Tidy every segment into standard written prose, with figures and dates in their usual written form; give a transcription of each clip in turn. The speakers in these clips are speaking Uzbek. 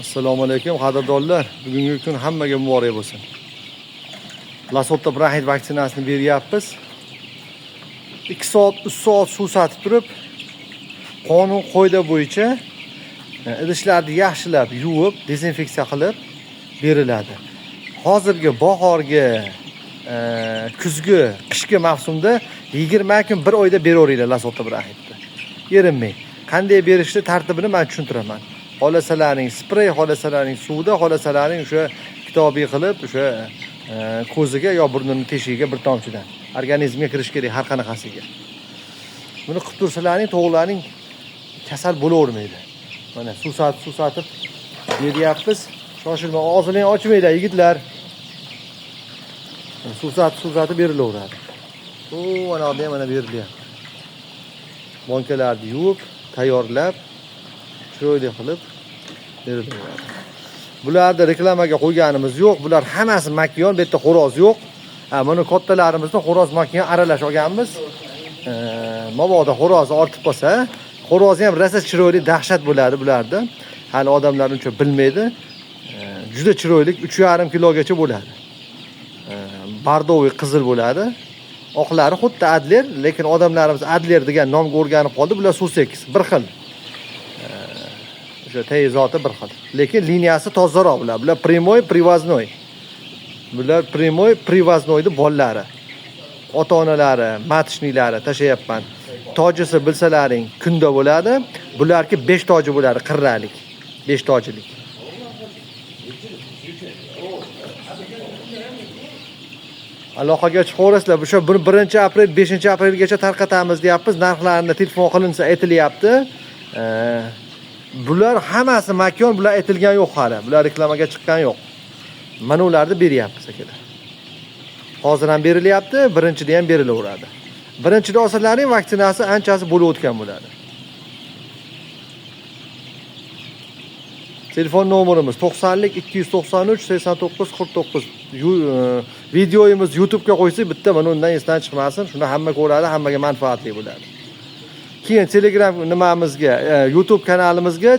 Assalomu alaykum qadrdonlar. Bugungi kun hammaga muborak bo'lsin. Lasota bronxit vaksinasini beryapmiz. 2 soat, 3 soat suv satib turib, qonun qoida bo'yicha idishlarni yaxshilab yuvib, dezinfeksiya qilib beriladi. Hozirgi bahorgi, kuzgi, qishki mavsumda 20 kun 1 oyda beraveringlar Lasota bronxitni. Erinmay. Qanday berishni tartibini men tushuntiraman. Xohlasalaring sprey, xohlasalaring suvda, xohlasalaring o'sha kitobiy qilib, o'sha ko'ziga yo burnini teshigiga bir tomchidan organizmga kirish kerak har qanaqasiga. Buni qilib tursalaring, tovuqlarning kasal bo'lavermaydi. Mana suv satib, suv satib beryapmiz. Shoshilma, og'zini ochmanglar yigitlar. Suv satib, suv satib berilaveradi. U mana bu ham mana berilyapti. Bonkalarni yuvib, tayyorlab, chiroyli qilib berilaveradi. Bularni reklamaga qo'yganimiz yo'q. Bular hammasi makiyon, bu yerda xo'roz yo'q. Ha, buni kattalarimizda xo'roz makiyon aralash olganmiz. Mabodo xo'roz ortib qolsa, xo'rozi ham rosa chiroyli, dahshat bo'ladi bularda. Hali odamlar uncha bilmaydi. Juda chiroyli, 3,5 kilogacha bo'ladi. Bordoviy qizil bo'ladi. Oqlari xuddi Adler, lekin odamlarimiz Adler degan nomga o'rganib qoldi. Bular Sussex, bir xil. O'sha tay zoti bir xil. Lekin liniyasi tozaroq bular. Bular primoy, privoznoy. Bular primoy, privoznoyni bolalari. Ota-onalari, matishniklari tashlayapman. Tojisi bilsalaring kunda bo'ladi. Bularki 5 toji bo'ladi, qirralik. 5 tojilik. Aloqaga chiqaverasizlar. O'sha 1 aprel, 5 aprelgacha tarqatamiz deyapmiz. Narxlarini telefon qilinsa aytilyapti. Bular hammasi makon, bular aytilgan yo'q hali. Bular reklamaga chiqqan yo'q. Mana ularni beryapmiz akalar. Hozir ham berilyapti, birinchida ham berilaveradi. Birinchida olsalaring vaksinasi anchasi bo'lib o'tgan bo'ladi. Telefon nomerimiz 90 293 89 49. Videoyimiz YouTube'ga qo'ysak, bitta mana undan esdan chiqmasin. Shuni hamma ko'radi, hammaga manfaatli bo'ladi. Keyin Telegram nimamizga, YouTube kanalimizga,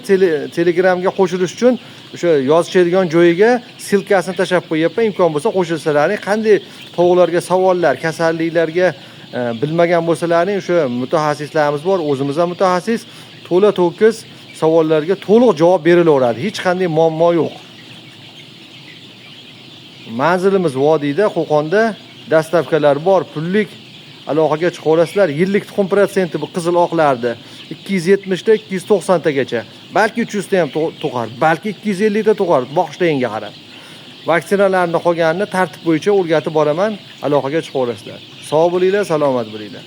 Telegramga qo'shilish uchun o'sha yozishadigan joyiga ssilkasini tashlab qo'yapman. Imkon bo'lsa qo'shilsalaring, qanday tovuqlarga savollar, kasalliklarga bilmagan bo'lsalaring, o'sha mutaxassislarimiz bor, o'zimiz ham mutaxassis, to'la to'kis savollarga to'liq javob berilaveradi. Hech qanday muammo yo'q. Manzilimiz vodiyda, Qo'qonda, dastavkalar bor, pullik. Aloqaga chiqaverasizlar. Yillik tuxum protsenti bu qizil oqlardi 270 ta 290 tagacha. Balki 300 ta ham tug'ar, balki 250 ta tug'ar, boqishlaringga qarab. Vaksinalarni qolganini tartib bo'yicha o'rgatib boraman. Aloqaga chiqaverasizlar. Sog' bo'linglar, salomat bo'linglar.